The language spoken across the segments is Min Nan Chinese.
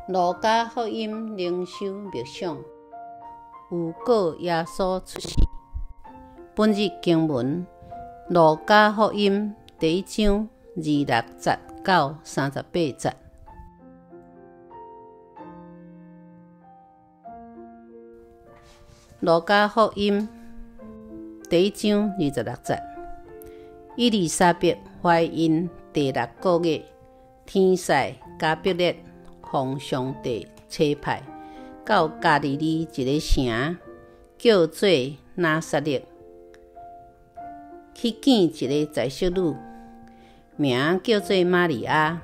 路加福音灵修默想，预告耶稣出世。本日经文：路加福音第一章26节到38节。路加福音第一章26节，伊丽莎白怀孕第六个月，天使加百列奉上帝差派到加利利一个城，叫做拿撒勒，去见一个宰恤女，名叫做玛利亚。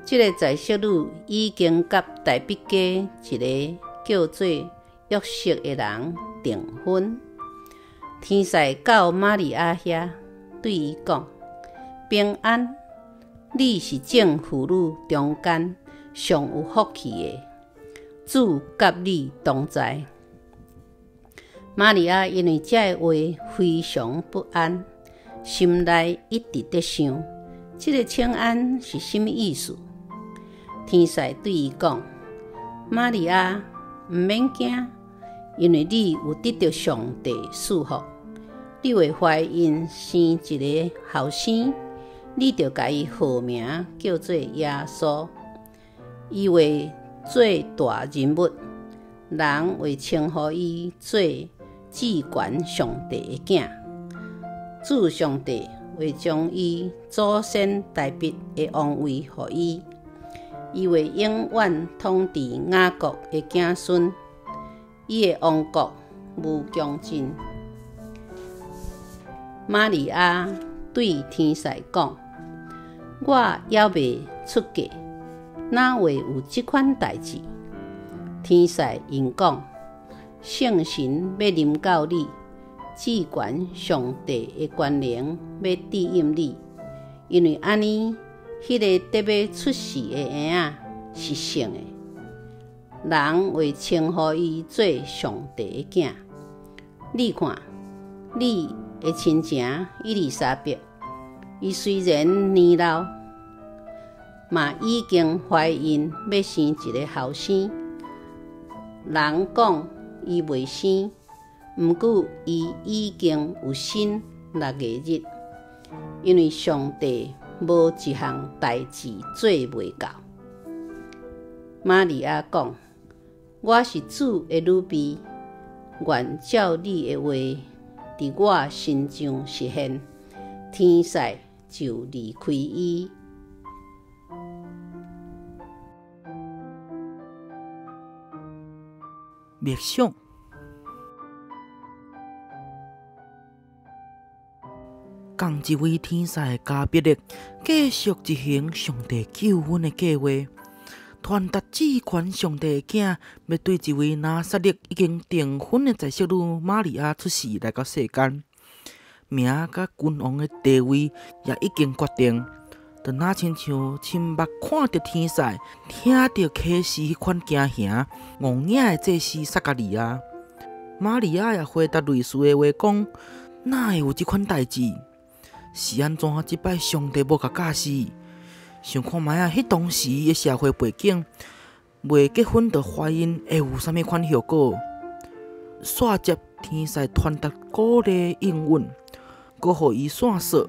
这个宰恤女已经佮大卫家一个叫做约瑟的人订婚。天使到玛利亚遐，对伊讲：平安！你是众妇女中间上有福气的，主佮你同在。玛利亚因为这个话非常不安，心内一直伫想，这个请安是啥物意思？天使对伊讲：玛利亚，毋免惊，因为你有得著上帝赐福，你会怀孕生一个后生。你著共伊号名叫做耶稣，伊会做大人物，人会称呼伊做至悬上帝的囝。主上帝会将伊祖先大卫的王位予伊，伊会永远统治雅各的子孙，伊的王国无穷尽。玛利亚对天使讲：我犹未出嫁，哪会有这款代志？天使应讲：圣神欲临到你，至悬上帝的权能欲庇荫你，因为按呢，彼个得欲出世的婴仔是圣的，人会称呼伊做上帝的囝。你看，你的亲情伊丽莎白，伊虽然年老，嘛已经怀孕欲生一个后生。人讲伊袂生，毋过伊已经有身六个日，因为上帝无一项代志做袂到。玛利亚讲：我是主的女婢，愿照你的话伫我身上实现。天使就离开伊。默想，仝一位天使加百列继续执行上帝救恩的计划，传达至悬上帝的囝欲对一位拿撒勒已经订婚的宰恤女玛利亚出世来到世间。名佮君王的地位也已经决定，就若亲像亲目看著天使，听著启示彼款惊吓，戆影的祭司撒迦利亚。玛利亚也回答类似的话讲：哪会有这款代志？是按怎这摆上帝无共教示？想看觅仔，彼当时的社会背景，未结婚就怀孕会有啥物款后果？煞接天使传达鼓励应允，阁予伊线索。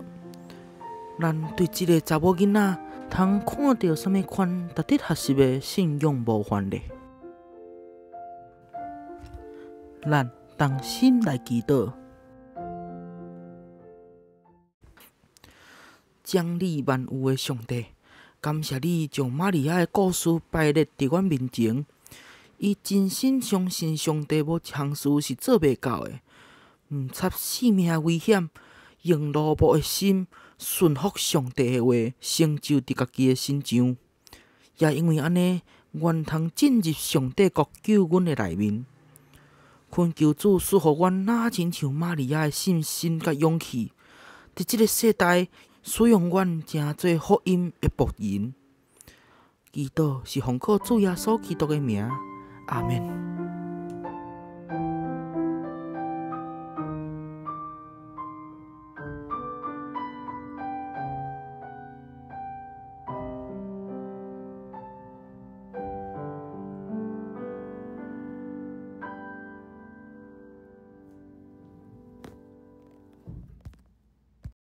咱对这个查某囡仔通看著啥物款值得学习的信仰模范咧？咱同心来祈祷，掌理万有的上帝，感谢你将玛利亚的故事摆列伫阮面前。伊真心相信上帝无一项事是做袂到的，毋插性命危险，用奴仆的心顺服上帝的话，成就伫家己的身上。也因为按呢，阮通进入上帝国救恩的内面。恳求主赐予阮，若亲像玛利亚的信心佮勇气，伫这个世代使用阮成做福音的仆人。祈祷是奉靠主耶稣基督的名，阿们。